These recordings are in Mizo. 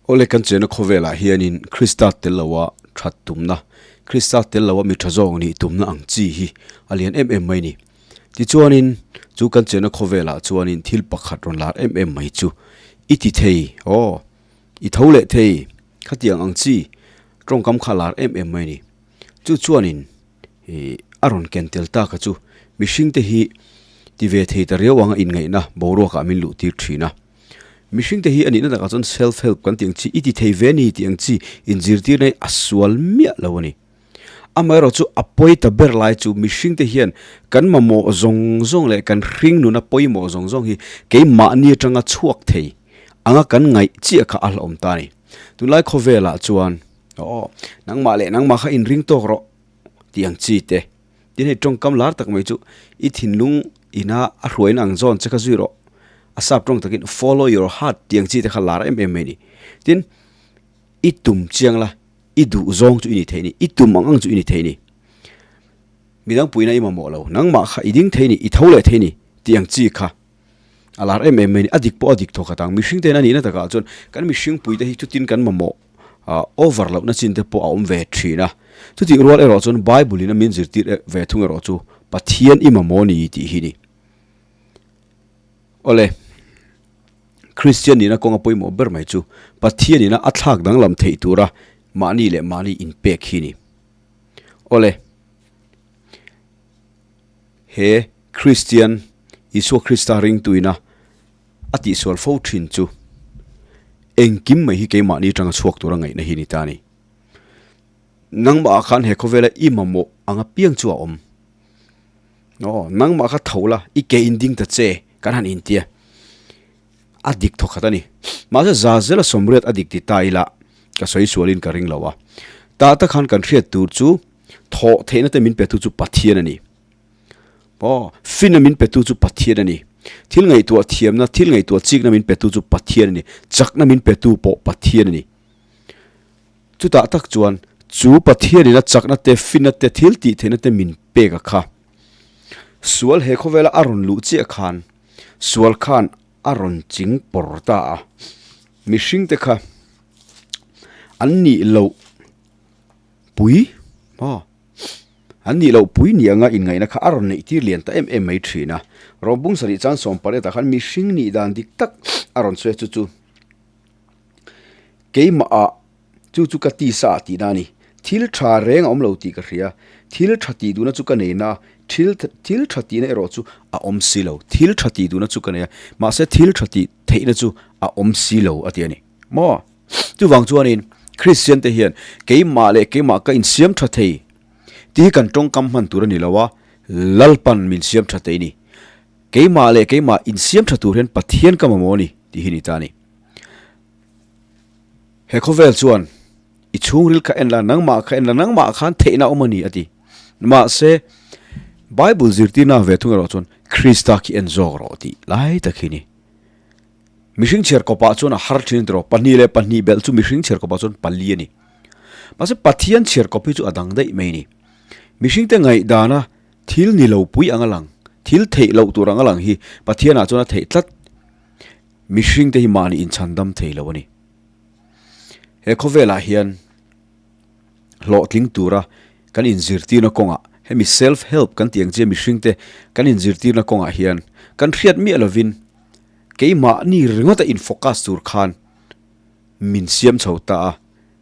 Awle kan chena khawvelah hianin Krista tel loa that tumna, Krista tel loa mi tha zawk nih tumna ang chi hi a lian em em mai ni. Tichuanin chu kan chena khawvelah chuanin thil pakhat rawn lar em em mai chu i ti thei, aw, i tho leh thei khatiang ang chi tawngkam kha lar em em mai ni. Chu chuanin ih a rawn ken tel ta kha chu mihringte hi ti ve thei ta riau anga inngaihna boruakah min luh tir thin a. Mihringte hi a nihna takah chuan self help kan tih ang chi, i ti thei ve ni tih ang chi inzirtirna hi a sual miah lo a ni. Amaherawh chu a pawi ta ber lai chu mihringte hian kan mamawh zawng zawng leh kan hring nuna pawimawh zawng zawng hi keimahni atanga chhuak thei anga kan ngaih chiah kha a hlauhawm ta a ni. Tunlai khawvelah chuan aw nangmah leh nangmah kha inring tawk rawh tih ang chi te, tin hei tawngkam lar tak mai chu i thinlung ina a hruaina ang zawn che kha zui rawh, a sap tawng takin follow your heart tih ang chi te kha lar em em mai a ni. Tin, i tum chiang la, i duh zawng chu i ni thei a ni, i tum ang ang chu i ni thei a ni. Midang puihna i mamawh lo, nangmah kha i ding thei a ni, i tho leh thei a ni tih ang chi kha a lar em em mai a ni. A dik pawh a dik thawk khat ang, mihring te hian a nihna takah chuan kan mihring puite hi chutin kan mamawh over lohna chin te pawh a awm ve thin a. Chutih rual erawh chuan Bible in a min zirtir ve thung erawh chu Pathian i mamawh ni tih hi ni. Awle, Kristian nihna kawnga pawimawh ber mai chu Pathian ina a thlak danglam theih tura mahni leh mahni inpek hi ni. Awle, he Kristian Isua Krista ringtuina a tihsual fo thin chu engkim mai hi keimahni atanga chhuak tura ngaihna hi ni ta a ni. Nangmah ah khan he khawvela i mamawh anga piang chu a awm. Aw, nangmah kha tho la, i ke in ding ta che, kan han intia. A dik thaw khat a ni. Mahse za zela sawmriat a dik ti ta ila, ka sawi sualin ka ring lo a. Tah ta khan kan hriat tur chu thawh theihna te min petu chu Pathian a ni. Aw, finna min petu chu Pathian a ni. Thil ngaihtuah thiamna, thil ngaihtuah chikna min petu chu Pathian a ni. Chakna min petu pawh Pathian a ni. Chutah tak chuan chu Pathianin a chakna te, finna te, thil tih theihna te min pek a kha. Sual he khawvela a rawn luh chiah khan sual khan a rawn ching pawr ta a. Mihringte kha an nih loh pui maw? An nih loh pui ni anga inngaihna kha a rawn neih tir lian ta em em mai thin a. Rawbung sarih chan sawmpariatah khan mihring nih dan dik tak a rawn sawi a chu chu keimah ah chu chu ka tisa ah tihna a ni. Thil tha reng a awm lo tih ka hria. Thil tha tih duhna chu ka nei na, thil thil tha tihna erawh chu a awm si lo. Thil tha tih duhna chu ka nei a, mahse thil tha tih theihna chu a awm si lo a ti a ni. Maw? Chuvang chuanin Kristian te hian keimah leh keimah ka insiam tha thei tih hi kan tawngkam hman tur a ni lo a, Lalpan min siam tha thei a ni. Keimah leh keimah insiam tha tur hian Pathian ka mamawh a ni tih hi ni ta a ni. He khawvel chuan i chhungril kha en la, nangmah kha en la, nangmah khan theihna a awm a ni a ti. Mahse, Bible zirtirna ve thung erawh chuan Krista khi en zawk rawh tih lai tak hi a ni. Mihring chhiar kawpah chuan a har thin tiraw, pahnih leh pahnih belh chu mihring chhiar kawpah chuan pali a ni. Mahse Pathian chhiar kawp hi chu a dang daih mai a ni. Mihringte ngaihdana thil ni lo pui anga lang, thil theih loh tur anga lang hi Pathianah chuan a theih tlat. Mihringte hi mahni inchhandam thei lo a ni. He khawvelah hian hlawhtling tura kan inzirtirna kawngah hemi self help kan tih ang chiah mihringte kan inzirtirna kawngah hian kan hriat miah lovin Keimahni ringawta in focus tur khan min siam chho ta a,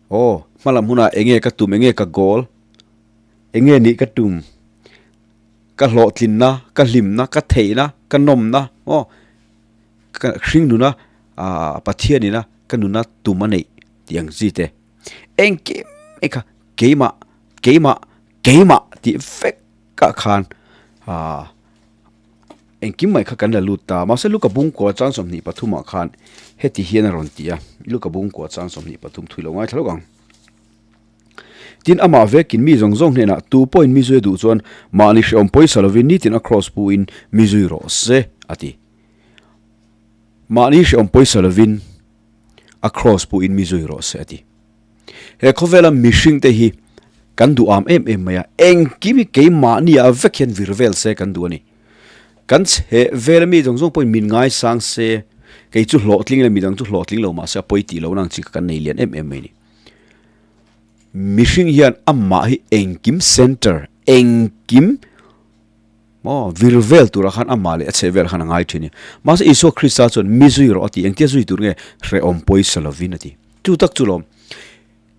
aw hmalam hunah enge ka tum enge ka goal, enge nih ka tum, ka hlawhtlinna, ka hlimna, ka theihna, ka nawmna aw ka hring nuna ah Pathianina ka nuna tum a neih tih ang chi te engkim mai kha keimah keimah keimah tih vek ah khan ah. Engkim mai kha kan la lut ta. Mahse Luka bungkua chang 23 ah khan heti hian a rawn ti a, Luka bungkua chang 23 thui lo ngaithla lawk ang. Tin, amah vekin mi zawng zawng hnenah tu pawhin mi zui a duh chuan mahni hrehawm pawisa lovin nitin a kraws puin mi zui rawh se, a ti. Mahni hrehawm pawisa lovin a kraws puin mi zui rawh se, a ti. He khawvela mihringte hi kan duh am em em mai a, engkim hi keimahni ah vek hian vir vel se kan duh a ni. Kan chhe vel ami zawng zawng pawhin min ngaisang se. Kei chu hlawhtling leh midang chu hlawhtling lo mahse a pawi tih lohna ang chi kha kan nei lian em em mai a ni. Mihring hian amah hi engkim center, engkim maw vir vel turah khan amah leh a chheh velah khan a ngai thin a ni. Mahse Isua Krista chuan mi zui rawh a ti, engtia zui tur nge hrehawm pawisa lovin a ti. Chu tak chu lawm.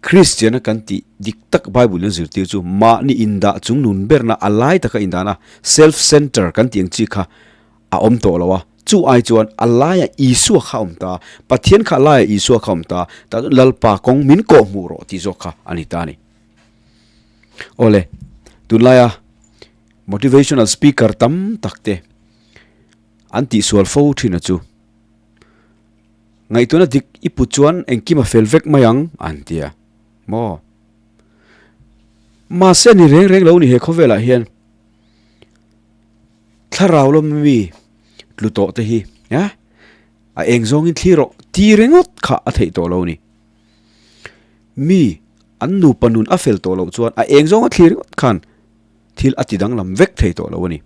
Kristiana kan tih dik tak Bible in a zirtir chu mahni indah chung nun berna a lai taka indahna, self center kan tih ang chi kha a awm tawh lo a, chu ai chuan a laia Isua kha a awm ta, Pathian kha a laia Isua kha a awm ta, tah chuan Lalpa kawng min kawh hmuh rawh tih zawk kha a ni ta a ni. Awle, tunlaia motivational speaker tam tak te an tihsual fo thin a chu. Ngaihtuahna dik i put chuan engkim a fel vek mai ang an ti a maw? Mahse ni reng reng lo ni he khawvelah hian thlarau lawm mi tlu tawh te hi a a eng zawngin thlir rawh ti ringawt kha a theih tawh lo ni. Mi an nupa nun a fel tawh loh chuan a eng zawnga thlir ringawt khan thil a ti danglam vek thei tawh lo a ni.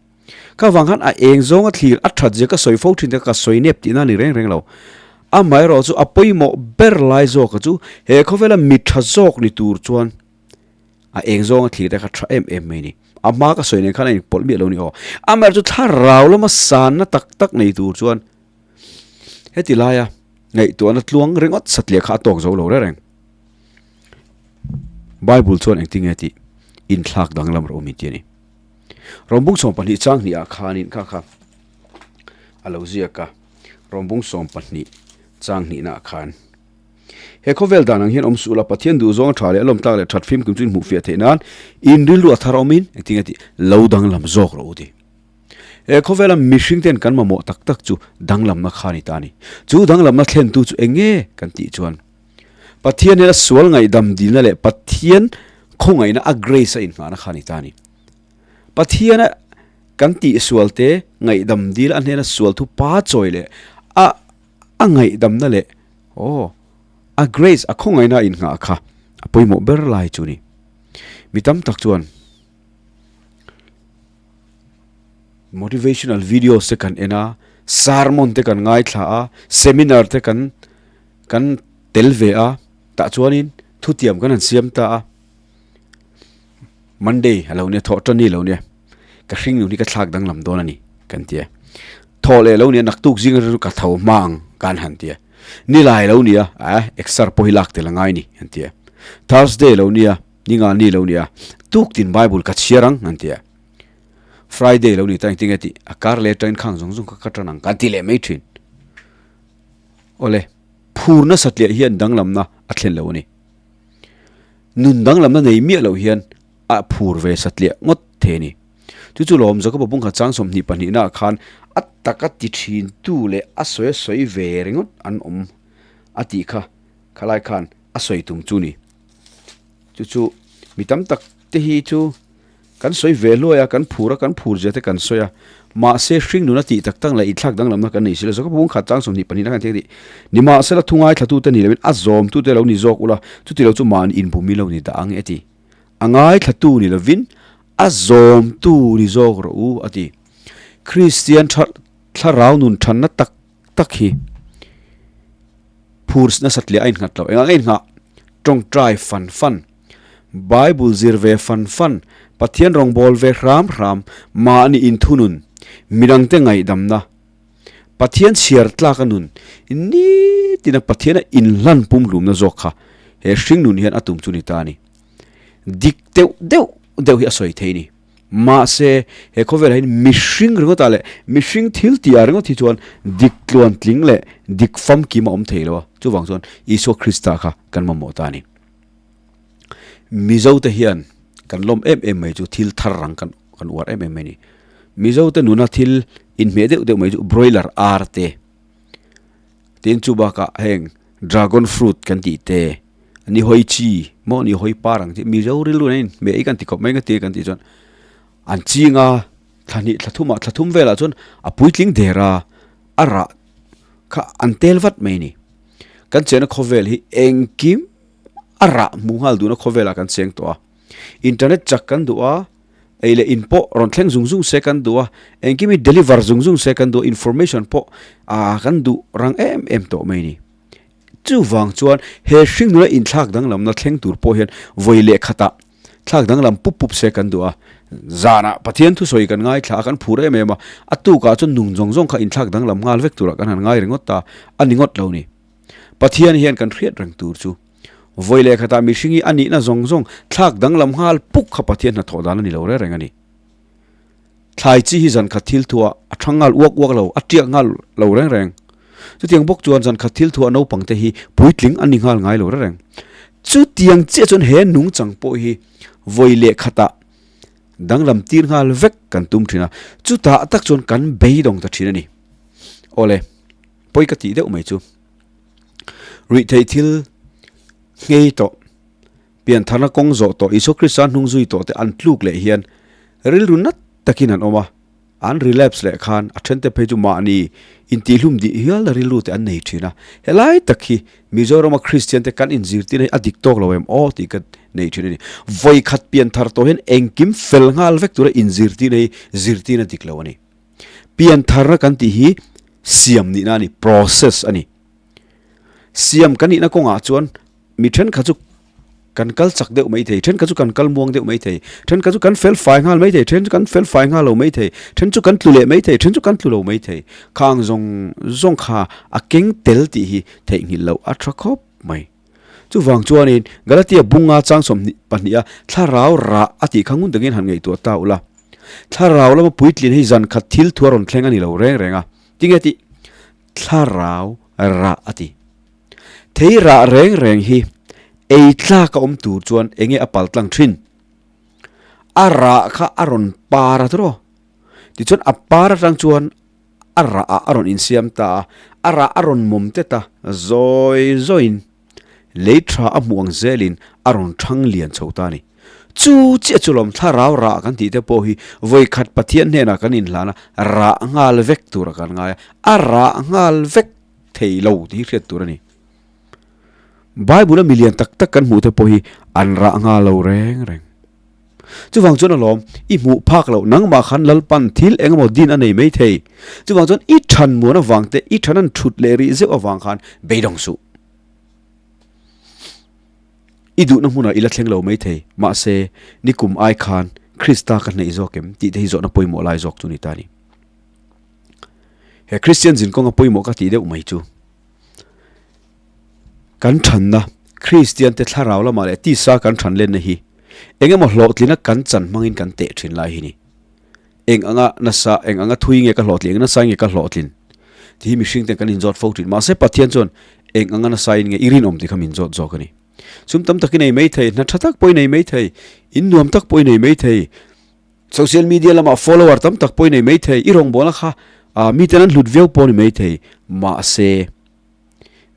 Ka vang khan a eng zawnga thlir a that zia ka sawi fo thin te ka sawi nep tihna a ni reng reng lo. Amaherawh chu a pawimawh ber lai zawka chu he khawvela mi tha zawk ni tur chuan a eng zawnga thlir te kha tha em em mai a ni. A hma ka sawi nen khan a inpawlh miah lo a ni aw. Amaherawh chu thlarau lama sanna tak tak nei tur chuan heti laia ngaihtuahna tluang ringawt satliah kha a tawk zo lo reng reng. Bible chuan engtin nge tih inthlak danglam rawh u min ti a ni. Rawngbung 12 chang hnih ah khanin kha kha a lo ziak a, rawngbung 12 chang hnihna ah khan he khawvel dan ang hian awm suh la, Pathian duh zawng a tha leh a lawmtlak leh that fimkim chu in hmuh fiah theih nan in rilru a thar awmin engtin nge tih lo danglam zawk rawh u ti. He khawvela mihring ten kan mamawh tak tak chu danglamna kha a ni ta a ni. Chu danglamna thlentu chu eng nge kan tih chuan Pathian hian a sual ngaihdam dilna leh Pathian khawngaihna a grace a inngahna kha a ni ta a ni. Pathiana kan tih sual te ngaihdam dil a hnena sual thu pa chawi leh a a ngaihdamna leh aw a grace a khawngaihna a inngah kha a pawimawh ber lai chu a ni. Mi tam tak chuan motivational videos te kan en a, sermon te kan ngaithla a, seminar te kan kan tel ve a, tah chuanin thutiam kan han siam ta a, Monday a lo nia, thawh tan ni a lo nia, ka hring nun hi ka thlak danglam dawn a ni kan ti a, thawh leh a lo nia naktuk zing atang chu ka tho hma ang kan han ti a, nilai a lo nia a exer pawh hi lak tel a ngai ni an ti a, Thursday a lo nia ni nga ni a lo nia tuktin Bible ka chhiar ang an ti a, Friday a lo ni ta engtin nge tih a kar leh atangin khang zawng zawng kha ka tan ang kan ti leh mai thin. Awle, phurna satliah hian danglamna a thlen lo a ni. Nun danglamna nei miah loh hian a phur ve satliah ngawt thei a ni. Chu chu lawm Jakoba bungkhat chang 22 naah khan a taka ti thintu leh a sawi a sawi ve ringawt an awm a tih kha khalai khan a sawi tum chu ni. Chu chu mi tam tak te hi chu Kan sawi ve hluai a, kan phur a, kan phur zia te kan sawi a. Mahse, hringnun a tih tak tak leh inthlak danglamna kan nei si lo. Zawk a bung khat chang 22 na kan theng tih. Nimahsela, thu ngaithlatute ni loin a zawmtute lo ni zawk ula, chuti lo chu mahni inbum i lo ni dah ang e ti. A ngaithlatu ni lovin a zawmtu ni zawk rawh u a ti. Kristian thlarau nun thanna tak tak hi phur nasat leh a innghat lo. Engah nge inngah? Tawngtai fan fan, Bible zir ve fan fan, Pathian rawngbâwl ve hram hram, mahni inthunun, midangte ngaihdamna, Pathian chhiar tlaka nun, nitina Pathiana inhlan pumhlumna zawk kha he hringnun hian a tum chu ni ta a ni. Dik deuh deuh deuh hi a sawi thei a ni. Mahse, he khawvelah hian mihring ringawtah leh mihring thil tihah ringawt hi chuan dik tluantling leh dik famkim a awm thei lo a, chuvang chuan Isua Krista kha kan mamawh ta a ni. Mizote hian kan lawm em em mai chu thil thar rang kan kan uar em em mai a ni. Mizote nuna thil inhmeh deuh deuh mai chu broiler ar te, tin chu bakah heng dragon fruit kan tih te, ni hawi chi maw ni hawi par ang chi Mizo rilru nen hmeh hi kan ti khawp mai nga ti kan tih chuan an ching a thla hnih thla thum ah thla thum velah chuan a puitling der a a rah kha an tel vat mai a ni kan chena khawvel hi engkim a rah hmuh nghal duhna khawvelah kan cheng tawh a internet chak kan duh a. Ei leh in pawh rawn thleng zung zung se kan duh a, engkim hi deliver zung zung se kan duh a, information pawh ah kan duh rang em em tawh mai a ni. Chuvang chuan he hringnuna inthlak danglamna thleng tur pawh hian vawi leh khatah thlak danglam pup pup se kan duh a, zanah Pathian thusawi kan ngaithla a, kan phur em em a, a tukah chuan nung zawng zawng kha inthlak danglam nghal vek turah kan han ngai ringawt ta a ni ngawt lo ni. Pathian hian kan hriat reng tur chu vawi leh khatah mihring hi a nihna zawng zawng thlak danglam nghal puk kha Pathian hnathawh dan a ni lo reng reng a ni. Thlai chi hi zan khat thil thuah a thang nghal uak uak lo, a tiak nghal lo reng reng. Chutiang bawk chuan zan khat thil thuah naupang te hi puitling an ni nghal ngai lo reng reng. Chutiang chiah chuan he nungchang pawh hi vawi leh khatah danglam tir nghal vek kan tum thin a, chutah tak chuan kan beidawng ta thin a ni. Awle, pawi ka tih deuh mai chu. Ruihtheih thil nghei tawh, piantharna kawng zawh tawh, Isua Krista hnung zui tawh te an tluk leh hian rilru nat takin an awm a, an relapse leh khan a thente phei chu mahni intihhlum dih hial rilru te an nei thin a. Helai tak hi Mizorama Kristian te kan inzirtir hi a dik tawk lo em aw tih ka nei thin a ni. Vawikhat pianthar tawh hian engkim fel nghal vek tura inzirtirna hi zirtirna dik lo a ni. Piantharna kan tih hi siam nihna a ni, process a ni. Siam kan nihna kawngah chuan mi thenkhat chu kan kal chak deuh mai thei, thenkhat chu kan kal muang deuh mai thei, thenkhat chu kan fel fai nghal mai thei, then chu kan fel fai nghal lo mai thei, then chu kan tlu leh mai thei, then chu kan tlu lo mai thei. Khang zawng zawng kha a keng tel tih hi theihnghilh loh a tha khawp mai. Chuvang chuanin Galatia bunga chang 22 a thlarau rah a tih kha ngun takin han ngaihtuah ta ula. Thlarau lama puitlin hei zan khat thil thu a rawn thleng a ni lo reng reng a. Tinge tih? Thlarau rah a ti. Thei rah reng reng hi ei tlak a awm tur chuan enge a pal tlang thin? A rah kha a rawn par a tawh. Tichuan a par atang chuan a rah ah a rawn insiam ta a, a rah a rawn mawm tet a, zawi zawiin lei tha a hmuh ang zelin a rawn thang lian chho ta a ni. Chu chiah chu lawm thlarau rah kan tih te pawh hi vawikhat Pathian hnenah kan inhlan a, rah nghal vek tura kan ngai a, a rah nghal vek thei lo tih hi hriat tur a ni. Bible a milian tak tak kan hmuh te pawh hi an rah nghal lo reng reng. Chuvang chuan alawm, i hmuh phak loh nangmah khan Lalpan thil eng emaw din a nei mai thei. Chuvang chuan i than muan avang te, i than an thut leh rih zeuh avang khan beidawng suh. I duhna hmunah i la thleng lo mai thei, mahse nikum ai khan Krista ka hneih zawk em tih te hi zawhna pawimawh lai zawk chu ni ta a ni. He Kristian zinkawnga pawimawh ka tih deuh mai chu kan thanna Kristian te thlarau lamah leh tisa kan than lenna hi eng emaw hlawhtlina kan chan hmangin kan teh thin lai hi ni. Eng anga nasa, eng anga thui nge ka hlawhtlin, eng nasa nge ka hlawhtlin tih hi mihring ten kan inzawt fo thin. Mahse Pathian chuan eng anga nasa in nge i rinawm tih kha min zawt zawk a ni. Sum tam tak i nei mai thei, hna tha tak pawh i nei mai thei, in nuam tak pawh i nei mai thei, social media lamah follower tam tak pawh i nei mai thei, i rawngbawlna kha ah miten an hlut viau pawh a ni mai thei. Mahse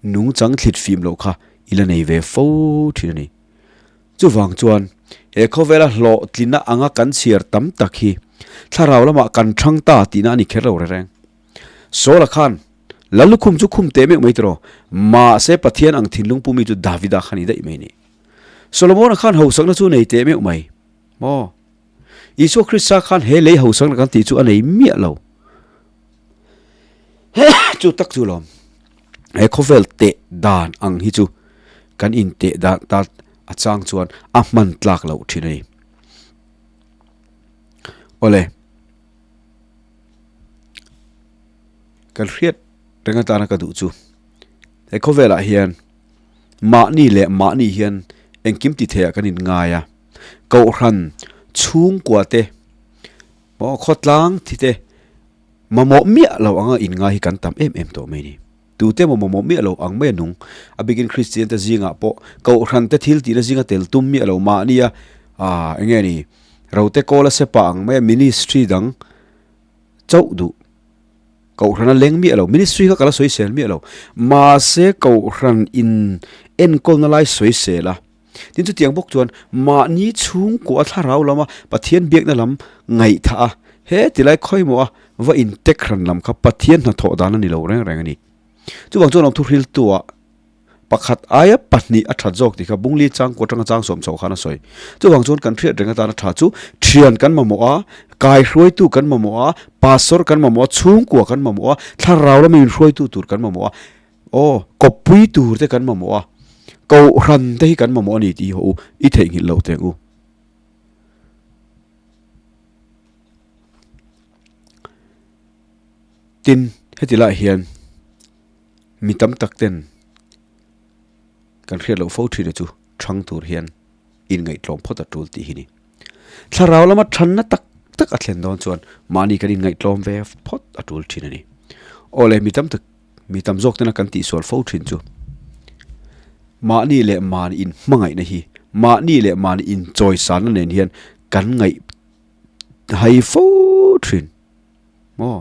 nungchang thlit fim loh kha i la nei ve fo thin a ni. Chuvang chuan, he khawvela hlawhtlinna anga kan chhiar tam tak hi thlarau lamah kan thang ta tihna a ni kher lo reng. Saula khan, Lal lukhum chu khum teh meuh mai tiraw, mahse Pathian ang thinlung pumi chu Davida kha ni daih mai ni. Solomona khan hausakna chu nei teh meuh mai maw? Isua Krista khan he lei hausakna kan tih chu a nei miah lo. Chu tak chu lawm. He khawvel teh dan ang hi chu kan in teh dan ta a chang chuan a hman tlak loh thin a ni. Awle. Kan hriat reng atana ka duh chu he khawvelah hian mahni leh mahni hian engkim ti theiah kan in ngai a. Kohhran chhungkua te maw khawtlang thi te Mamawh miah lo anga inngai hi kan tam em em tawh mai ni. Tute maw mamawh miah lo ang mai a nung. A bikin Kristian te zingah pawh Kohhran te thil tihna zinga tel tum miah lo mahnia ah eng nge ni rote kawl a sepa ang mai a ministry dang chauh duh. Kohhran a leng miah lo. Ministry kha ka la sawisel miah lo. Mahse Kohhran in enkawlna lai sawisel a. Tin chutiang bawk chuan mahni chhungkua thlarau lama Pathian biakna lam ngaihthah a, he tilai khawimawh a va intek hran lam kha Pathian hnathawh dan a ni lo reng reng a ni. Chuvang chuan awmthu hriltuah Pakhat aia pahnih a that zawk tih kha Bungli chang kua atanga chang sawm chho khan a sawi. Chuvang chuan kan hriat reng atana tha chu thian kan mamawh a, kaihruaitu kan mamawh a, pastor kan mamawh a, chhungkua kan mamawh a, thlarau lama inhruaitu tur kan mamawh a, aw kawppui tur te kan mamawh a, kohhran te hi kan mamawh a ni tih hi haw u, i theihnghilh lo teh ang u. Tin, heti lai hian mi tam tak ten kan hriat loh fo thin chu thang tur hian inngaihtlawm phawt a tul tih hi ni. Thlarau lama thanna tak tak a thlen dawn chuan mahni kan inngaihtlawm ve phawt a tul thin a ni. Awle mi tam tak mi tam zawk tena kan tihsual fo thin chu mahni leh mahni inhmangaihna hi mahni leh mahni inchawisanna nen hian kan ngaih hai fo thin. Maw?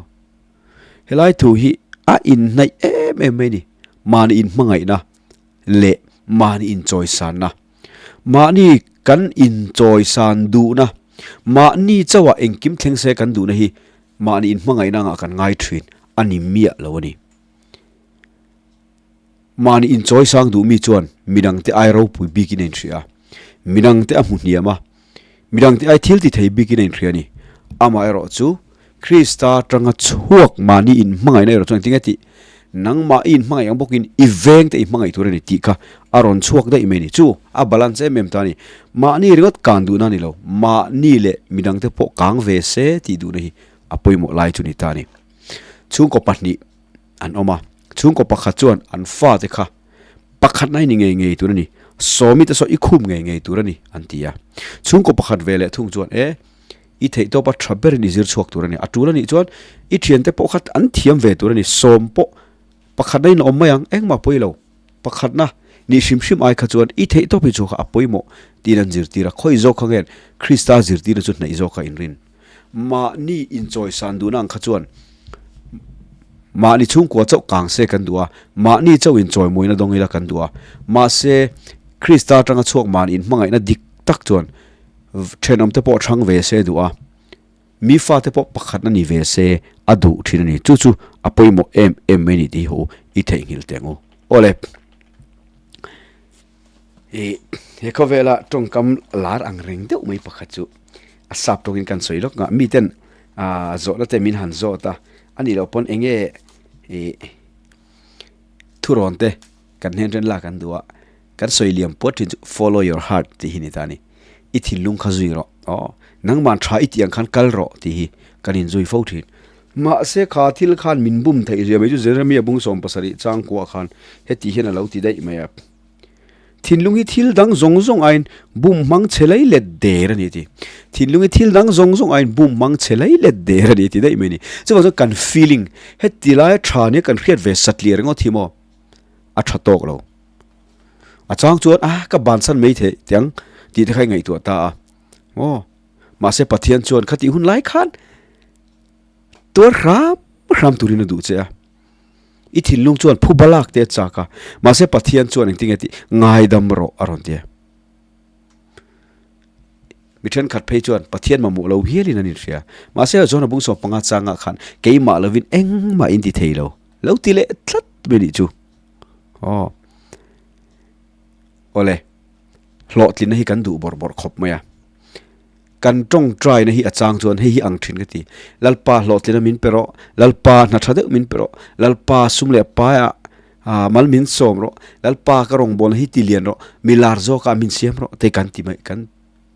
Helai thu hi a inhnaih em em mai ni. Mahni inhmangaihna leh mahni inchawisanna. Mahni kan inchawisan duhna, mahni chauha engkim thleng se kan duhna hi mahni inhmangaihna angah kan ngai thin a ni miah lo a ni. Mahni inchawisang duh mi chuan midangte ai ropui bikin a inhria a, midangte a hmu hniam a, midangte ai thil ti thei bikin a inhria a ni. Amaherawh chu Krista atanga chhuak mahni inhmangaihna erawh chuan engtin nge tih? Nangmah i inhmangaih ang bawkin i vengte i hmangaih tur a ni tih kha a rawn chhuak daih mai a ni. Chu a balance em em ta a ni. Mahni ringawt kang duhna a ni lo, mahni leh midangte pawh kang ve se tih duhna hi a pawimawh lai chu ni ta a ni. Chhungkaw pahnih. an awm a, chhungkaw pakhat chuan an fate kha pakhatna hi ni ngei ngei tur a ni, sawmi te saw i khum ngei ngei tur a ni an ti a. Chhungkaw pakhat ve leh thung chuan e, i theihtawpa tha berin i zir chhuak tur a ni, a tul a nih chuan i thiante pawh kha an thiam ve tur a ni, sawm pawh pakhatna in a awm mai ang, engmah pawi lo, pakhatna nih hrim hrim ai kha chuan i theihtawp hi chu kha a pawimawh tiin an zirtir a, khawi zawk kha nge Krista zirtirna chu hnaih zawk kha inrin. Mahni inchawisan duhna ang kha chuan mahni chhungkua chauh kang se kan duh a, mahni chauh inchawimawina dawng ila kan duh a. Mahse, Krista atanga chhuak mahni inhmangaihna dik tak chuan thenawmte pawh thang ve se duh a, mi fate pawh pakhatna ni ve se a duh thin a ni. Chu chu a pawimawh em em mai a ni tih hi haw i theihnghilh teh ang u. Awle. Ih he khawvela tawngkam lar ang reng deuh mai pakhat chu a sap tawngin kan sawi lawk nghah miten ah zawhna te min han zawt a a nih loh pawn eng nge ih thurawn te kan hnen ṭhen lak an duh a kan sawi liam puat ṭhin chu follow your heart tih hi ni ta a ni i thinlung kha zui rawh aw nangmah tha i tih ang khan kal rawh tih hi kan inzui fo ṭhin mahse kha thil khan min bum theih zia mai chu Jeremia bung 70 changkuah khan heti hian a lo ti daih mai a. Thinlung hi thil dang zawng zawng aiin bum hmang chhe lei let der a ni ti. Thinlung hi thil dang zawng zawng aiin bum hmang chhe lei let der a ni ti daih mai a ni. Chuvang chuan kan feeling heti laia tha nia kan hriat ve satliah ringawt hi maw a tha tawk lo. A chang chuan a ka bansan mai theih tiang tih te kha i ngaihtuah ta a. Aw mahse Pathian chuan khatih hun lai khan tuar hram hram turin a duh che a. I thinlung chuan phuba lak te a chak a, mahse Pathian chuan engtin nge tih ngaidam rawh a rawn ti a. Mi thenkhat phei chuan Pathian mamawh lo hialin an inhria. Mahse John-a bung 15 changah khan keimah lovin engmah in ti thei lo, lo ti leh tlat mai nih chu. Aw. Awle, hlawhtlinna hi kan duh bawrh bawrh khawp mai a. Kan tawngtaina hi a chang chuan hei hi ang thin ka ti. Lalpa hlawhtlina min pe rawh, Lalpa hna tha deuh min pe rawh, Lalpa sum leh paiah mal min sawm rawh, Lalpa ka rawngbawlna hi ti lian rawh, mi lar zawkah min siam rawh te kan ti mai kan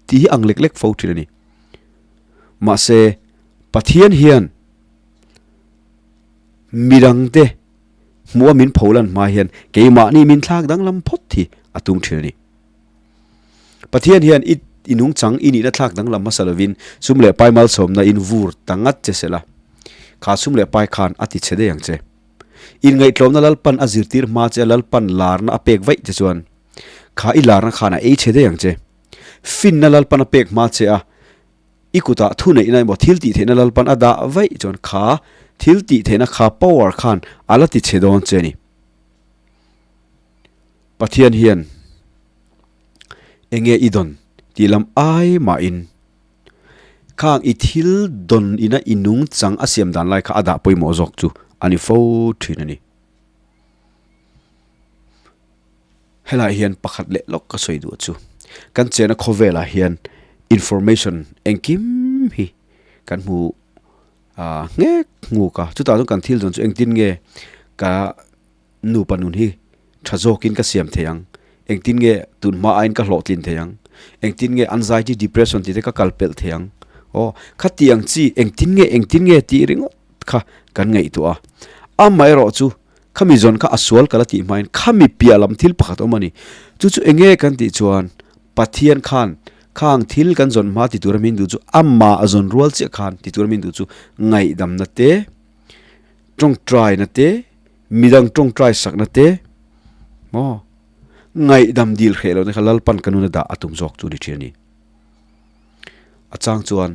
ti hi ang lek lek fo thin a ni. Mahse, Pathian hian midangte hmuha min pholan hma hian keimahni min thlak danglam phawt hi a tum thin a ni. Pathian hian i i nungchang i nihna thlak danglam hmasa lovin sum leh pai malsawmna in vur ta ngat che sela, kha sum leh pai khan a ti chhe daih ang che. Inngaihtlawmna Lalpan a zirtir hma che a Lalpan larna a pek vaih che chuan kha i larna khan a ei chhe daih ang che. Finna Lalpan a pek hma che a i kutah thuneihna emaw thil tih theihna Lalpan a dah vaih chuan kha thil tih theihna kha power khan a la ti chhe dawn che a ni. Pathian hian enge i dawn tih lam ai mahin khang i thil dawn ina i nungchang a siam dan lai kha a dah pawimawh zawk chu a ni fo thin a ni. Helaiah hian pakhat leh lawk ka sawi duh chu kan chena khawvelah hian information engkim hi kan hmu ah nghek nghuk a chutah chuan kan thil zawn chu engtin nge ka nupa nun hi tha zawkin ka siam thei ang engtin nge tun hma aiin ka hlawhtlin thei ang engtin nge anxiety depression tih te ka kal pelh thei ang aw khatiang chi engtin nge engtin nge tih ringawt kha kan ngaihtuah a amaherawh chu Khami zawn kha a sual kal a tih hmain khami piah lam thil pakhat awm a ni. Chu chu eng nge kan tih chuan Pathian khan khang thil kan zawn hma ti tura min duh chu amah a zawn rual chiah khan ti tura min duh chu ngaihdamna te, tawngtaina te, midang tawngtai sakna te maw ngaihdam dil hreh lohna kha Lalpan ka nuna dah a tum zawk chu a ni thin a ni. A chang chuan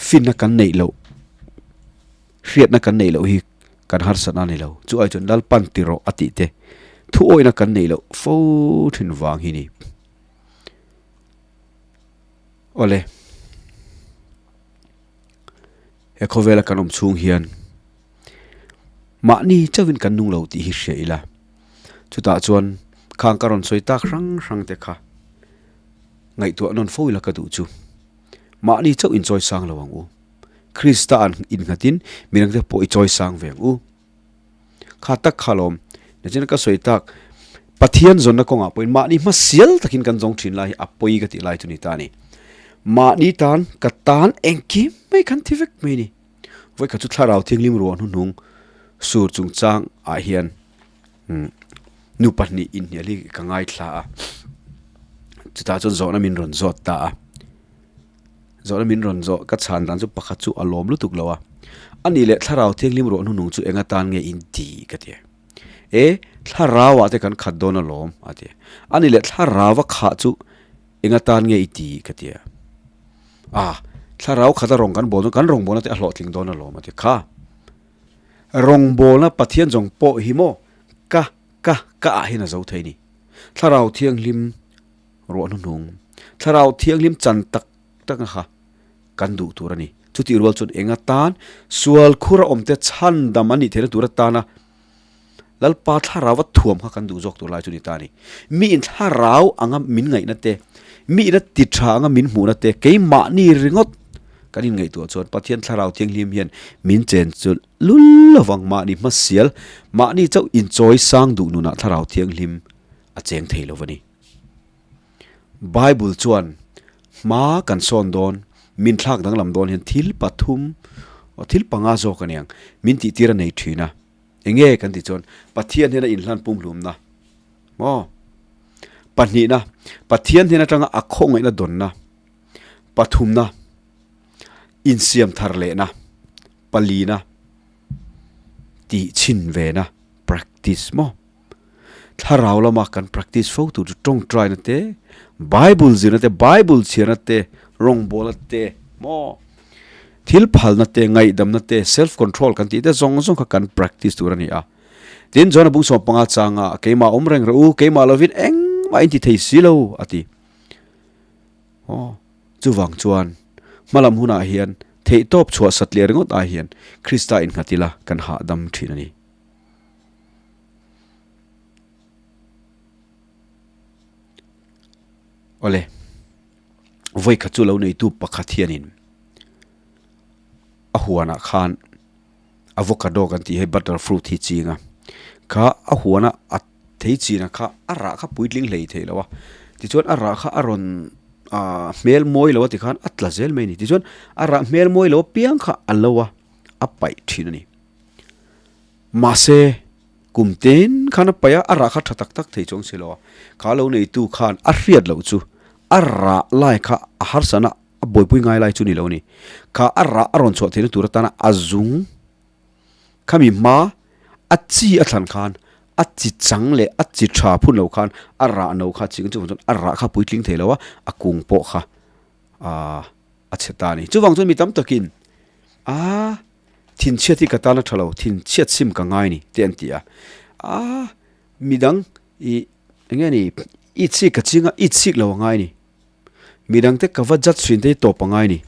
finna kan neih loh. Hriatna kan neih loh hi kan harsatna a ni lo. Chu ai chuan Lalpan ti rawh a tih te thu awihna kan neih loh fo thin vang hi ni. Awle, he khawvela kan awm chhung hian mahni chauhin kan nung lo tih hi hria ila. Chutah chuan khang ka rawn sawi tak hrang hrang te kha ngaihtuah nawn fo ila ka duh chu. Mahni chauh inchawi sang lo ang u. Krista an innghatin midangte pawh i chawi sang ve ang u. Kha tak kha lawm, nichina ka sawi tak, Pathian zawnna kawngah pawhin mahni hmasial takin kan zawng thin lai hi a pawi ka tih lai chu ni ta a ni. Mahni tan, ka tan engkim mai kan thi vek mai a ni. Vawikhat chu thlarau thianghlim ruah hnuhnung sur chungchang ah hian nu pahnih inhnial hi ka ngaithla a, chutah chuan zawhna min rawn zawt ta a. Zawhna min rawn zawh ka chhan dan chu pakhat chu a lawm lutuk lo a, a nih leh thlarau thianghlim ruah hnuhnung chu eng atan nge in ti ka ti a. E, thlarau ah te kan khat dawn alawm a ti a. A nih leh thlarau a khah chu eng atan nge i ti ka ti a. A, thlarau khat a rawng kan bawl dawn kan rawngbawlna te a hlawhtling dawn alawm a ti a. Kha, rawngbawlna Pathian zawng pawh hi maw ka ka ka ah hian a zo thei a ni. Thlarau thianghlim Ruah hnuhnung, Thlarau Thianghlim chan tak tak a kha kan duh tur a ni. Chutih rual chuan eng atan sual khur a awmte chhandam an nih theihna tur atana Lalpa Thlarau a thuam kha kan duh zawk tur lai chu ni ta a ni. Miin Thlarau anga min ngaihna te, miin a ti tha anga min hmuhna te keimahni ringawt kan inngaihtuah chuan Pathian Thlarau Thianghlim hian min chen chu lul lovang mahni hmasial, mahni chauh inchawi sang duh nunah Thlarau Thianghlim a cheng thei lo va ni. Bible chuan hma kan sawn dawn, min thlak danglam dawn hian thil pathum, thil panga zawk a niang, min tihtir a nei thin a. Enge kan tih chuan Pathian hian a inhlan pumhlumna maw? Pahnihna, Pathian hnen atanga a khawngaihna dawnna. Pathumna, insiam thar lehna. Palina, tihchhin vena, practice maw? Thlarau lama kan practice fo tur chu tawngtaina te, Bible zirna te, Bible chhiarna te, rawngbawlna te, maw thil phalna te, ngaihdamna te, self control kan tih te zawng zawng kha kan practice tur a ni a. Tin, John-a bung 15 changa keimah awm reng rawh u, keimah lovin engmah in ti thei si lo a ti. Aw, chuvang chuan hmalam hunah hian theihtawp chhuah satliah ringawt ai hian Krista innghat ila kan hahdam thin a ni. Awle, vawikhat chu lo neitu pakhat hianin a huanah khan avocado kan tih hei butter fruit hi ching a, kha a huana a thei chinah kha a rah kha puitling hlei thei lo a, tichuan a rah kha a rawn ah hmel mawi lo a tikhan a tla zel mai a ni, tichuan a rah hmel mawi lo apiang kha a lo a, a paih thin a ni. Mahse, kum tin khan a paih a, a rah kha tha tak tak thei chuang si lo a. Kha lo neitu khan a hriat loh chu a rah lai kha a harsana a buaipui ngai lai chu ni lo a ni. Kha a rah a rawn chhuah theihna tur atana a zung khami hma a chi a thlan khan a chi chang leh a chi tha phun lo khan a rah no kha ching chuvang chuan a rah kha puitling thei lo a, a kung pawh kha a chhe ta a ni. Chuvang chuan mi tam takin a. Thinchhiat hi ka tan a tha lo, thinchhiat sim ka ngai ni te an ti a. Aaa midang ih eng nge ni i chik ka ching a, i chik lo a ngai ni. Midang te ka va judge thin te hi tawp a ngai ni.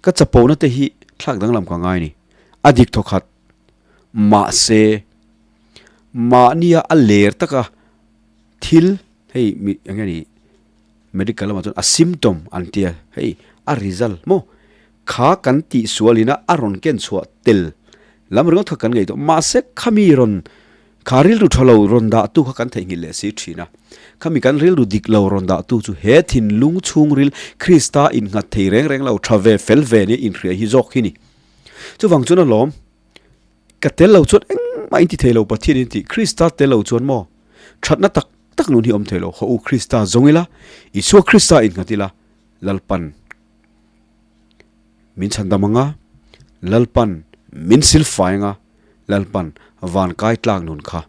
Ka chapona te hi thlak danglam ka ngai ni. A dik thawkhat mahse. Mahnia a ler taka thil hei mi eng nge ni medical lamah chuan a symptom an tia hei a result maw kha kan tih sual ina a rawn ken chhuah tel lam ringawt kha kan ngei tawh mahse khami rawn kha rilru tha lo rawn dah tu kha kan theihnghilh leh si thin a khami kan rilru dik lo rawn dah tu chu he thinlung chhungril Krista innghat thei reng reng lo tha ve fel ve nia inhria hi zawk hi ni chuvang chuan alawm. Ka tel lo chuan engmah in ti thei lo Pathian in ti Krista tel lo chuan maw thatna tak tak nun hi awm thei lo haw u Krista zawng ila Isua Krista in nghat ila Lalpan min chhandam anga Lalpan min silfai anga Lalpan van kai tlak nun kha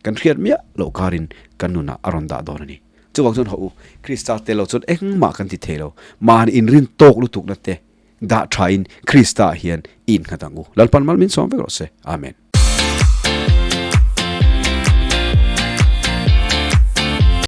kan hriat miah loh karin kan nunah a rawn dah dawn a ni. Chuvang chuan haw u Krista tel lo chuan engmah kan ti thei lo mahni inrin tawk lutukna te Dah thain Krista ah hian i innghat ang u. Lalpan mal min sawm vek rawh se. Amen.